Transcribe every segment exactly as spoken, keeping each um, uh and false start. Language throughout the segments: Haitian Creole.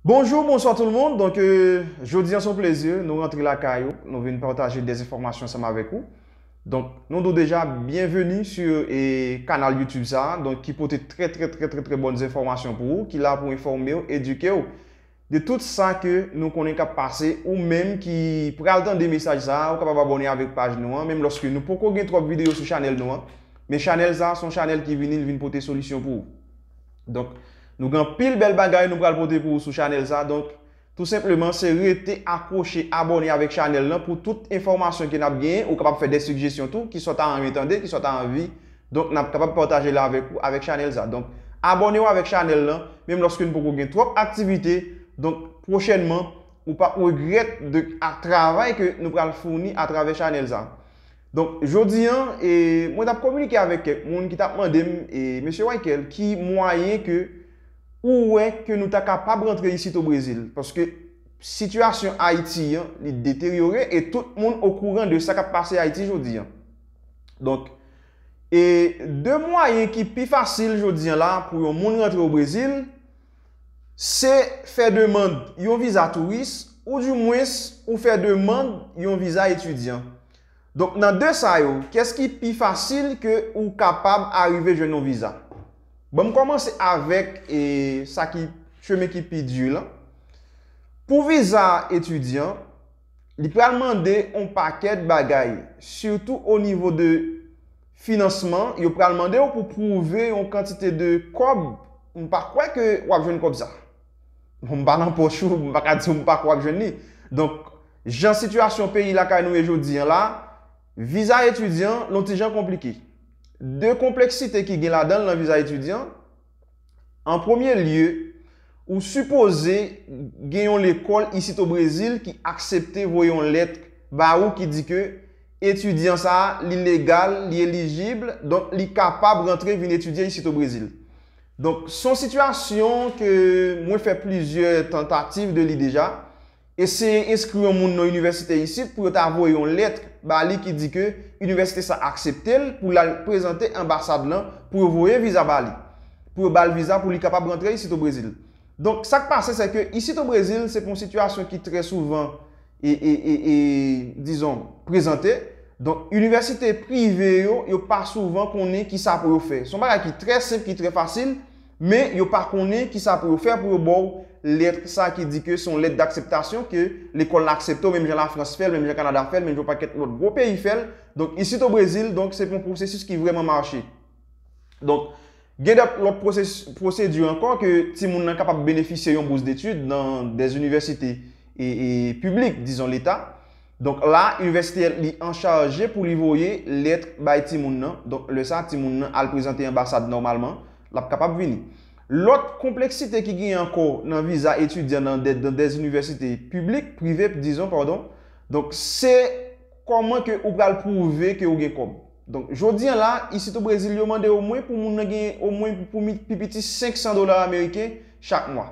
Bonjou, bonswa tout le monde. Donk, euh, jodi an se yon plezi, nou rantre lakay ou, nou vin pataje de enfòmasyon ansanm avèk ou. Donk, nou di w deja, byenveni sou, eh, kanal YouTube sa a, donk, ki pote trè, trè, trè, trè, trè bòn enfòmasyon pou ou, ki la pou enfòme w, edike w de tout sa ke nou konnen k ap pase, ou menm ki pral tande mesaj sa a, ou kapab abòne avèk paj nou an, menm lòske nou poko gen twòp videyo sou chanèl nou an, men chanèl sa a se yon chanèl ki vini, l vin pote solisyon pou ou. Donk, nou gen anpil bèl bagay nou pral pote pou ou sou chanèl sa. Donk, tou senpleman, se rete akwoche, abòne avèk chanèl lan pou tout enfòmasyon ke n ap genyen. Ou kapab fè de sigjesyon tou, kisa w ta renmen tande, kisa w ta anvi. Donk, n ap kapab pataje l avèk ou, avèk chanèl sa. Donk, abòne w avèk chanèl lan, menm lòske n poko gen twòp aktivite. Donk, pwochènman, ou p ap regrèt de a travay ke nou pral founi atravè chanèl sa. Donk, jodi an, e, mwen t ap kominike avèk kèk moun ki t ap mande m, e, Mesye Wyckel, ki mwayen ke ou wè ke nou ta kapab rantre isit o Brezil? Paske sitiyasyon Ayiti an, li deteryore e tout moun okouran de sa k ap pase Ayiti jodi an. Donk, e de mwayen ki pi fasil jodi an la pou yon moun rantre o Brezil, se fè demann yon viza touris, oudimwens ou fè demann yon viza etidyan. Donk, nan de sa yo, kiyès ki pi fasil ke ou kapab arive jwenn yon viza? Bon, m kòmanse avèk, e, sa ki, chemen ki pi di lan. Pou viza etidyan, li pral mande yon pakèt bagay, sitou o nivo de finansman, yo pral mande w pou pwouve yon kantite de kòb, m pa kwè ke w ap jwenn kòb sa. Bon, m pa nan pòch ou, m pa ka di w m pa kwè w ap jwenn li. Donk, jan sitiyasyon peyi lakay nou ye jodi an la, viza etidyan, l on ti jan konplike. De konpleksite ki gen ladan l nan viza etidyan, an premye lye, ou sipoze gen yon lekòl isit o Brezil ki aksepte voye yon lèt ba ou ki di ke etidyan sa a, li legal, li elijib, donk li kapab rantre vin etidye isit o Brezil. Donk, se yon sitiyasyon ke mwen fè plizyè tantativ de li deja. Eseye enskri yon moun nan inivèsite isit pou yo ta voye yon lèt ba li ki di ke inivèsite sa aksepte l pou l al prezante anbasad lan pou yo voye viza ba li. Pou yo ba l viza pou li kapab rantre isit o Brezil. Donk, sa k pase, se ke isit o Brezil, se pou yon sitiyasyon ki trè souvan, e, e, e, e, dizon, prezante. Donk, inivèsite prive yo, yo pa souvan konnen ki sa pou yo fè. Se yon bagay ki trè senp, ki trè fasil, men yo pa konnen ki sa pou yo fè pou yo ba w lèt sa ki di ke se yon lèt d'akseptasyon ke lekòl la aksepte w, menm jan Lafrans fè l, menm jan Kanada fè l, menm jan yon pakèt lòt gwo peyi fè l. Donk, isit o Brezil, donk, se yon pwosesis ki vrèman mache. Donk, gen dòt lòt pwoses-, pwosedi ankò ke timoun nan kapab benefisye yon bous detid nan de inivèsite e, e piblik, dizon leta. Donk la, inivèsite li an chaje pou li voye lèt bay timoun nan. Donk lè sa, timoun nan al prezante anbasad nòmalman, l ap kapab vini. Lòt konpleksite ki genyen ankò nan viza etidyan nan de, nan de inivèsite piblik, prive, dizon, padon. Donk se kòman ke ou pral pwouve ke ou gen kòb. Donk, jodi an la, isit o Brezil, yo mande omwen pou moun nan gen omwen pou mi-, pi piti senk san dola ameriken chak mwa.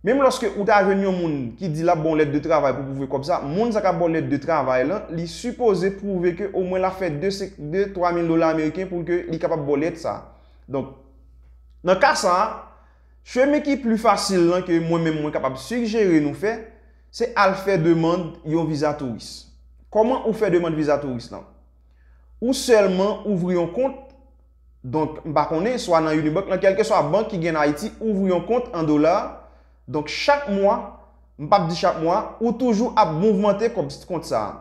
Menm lòske ou ta jwenn yon moun ki di l ap ba w lèt de travay pou pwouve kòb sa, moun sa k ap ba w lèt de travay lan, li sipoze pwouve ke omwen l ap fè de, de, twa mil dola ameriken pou ke li kapab ba w lèt sa. Donk, nan ka sa a, chemen ki pli fasil lan ke mwen menm mwen kapab sigjere nou fè, se al fè demann yon viza touris. Kòman ou fè demann viza touris lan? Ou sèlman ouvri yon kont, donk, m pa konnen, swa nan Unibank, nan kèlkeswa bank ki gen an Ayiti, ouvri yon kont an dola. Donk, chak mwa, m p ap di chak mwa, ou toujou ap mouvmante kòb, kont sa a.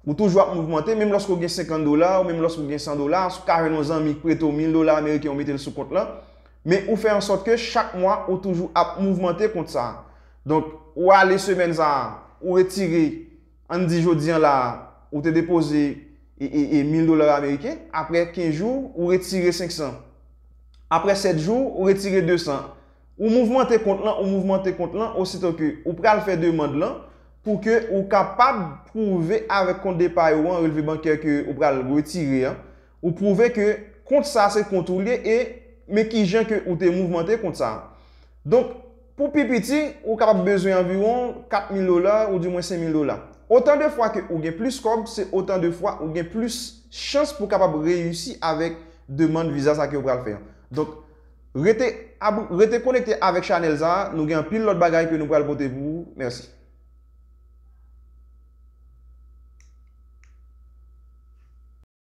Ou toujou ap mouvmante, menm lòske w gen senkant dola, ou menm lòske w gen san dola, si w ka jwenn yon zanmi ki prete w mil dola ameriken, ou mete l sou kont lan, men ou fè ansòt ke chak mwa, ou toujou ap mouvmante kont sa a. Donk, ou ale semèn sa a, ou retire, ann di jodi an la a, ou te depoze e, e, e mil dola ameriken, apre kenz jou, ou retire senk san. Apre sèt jou, ou retire de san. Ou mouvmante kont lan, ou mouvmante kont lan, osito ke ou pral fè demann lan, pou ke ou kapab pwouve avèk kont depay ou an, relve bankè ke ou pral retire an, ou pwouve ke kont sa se kont ou l ye e men kijan ke ou te mouvmante kont sa. Donk, pou pi piti, ou kapab bezwen anviwon kat mil dola oudimwen senk mil dola. Otan de fwa ke ou gen plis kòb, se otan de fwa ou gen plis chans pou w kapab reyisi avèk demann viza sa ke ou pral fè an. Donk, rete Ab- rete konekte avèk chanèl sa a, nou gen anpil lòt bagay ke nou pral pote pou ou. Mèsi.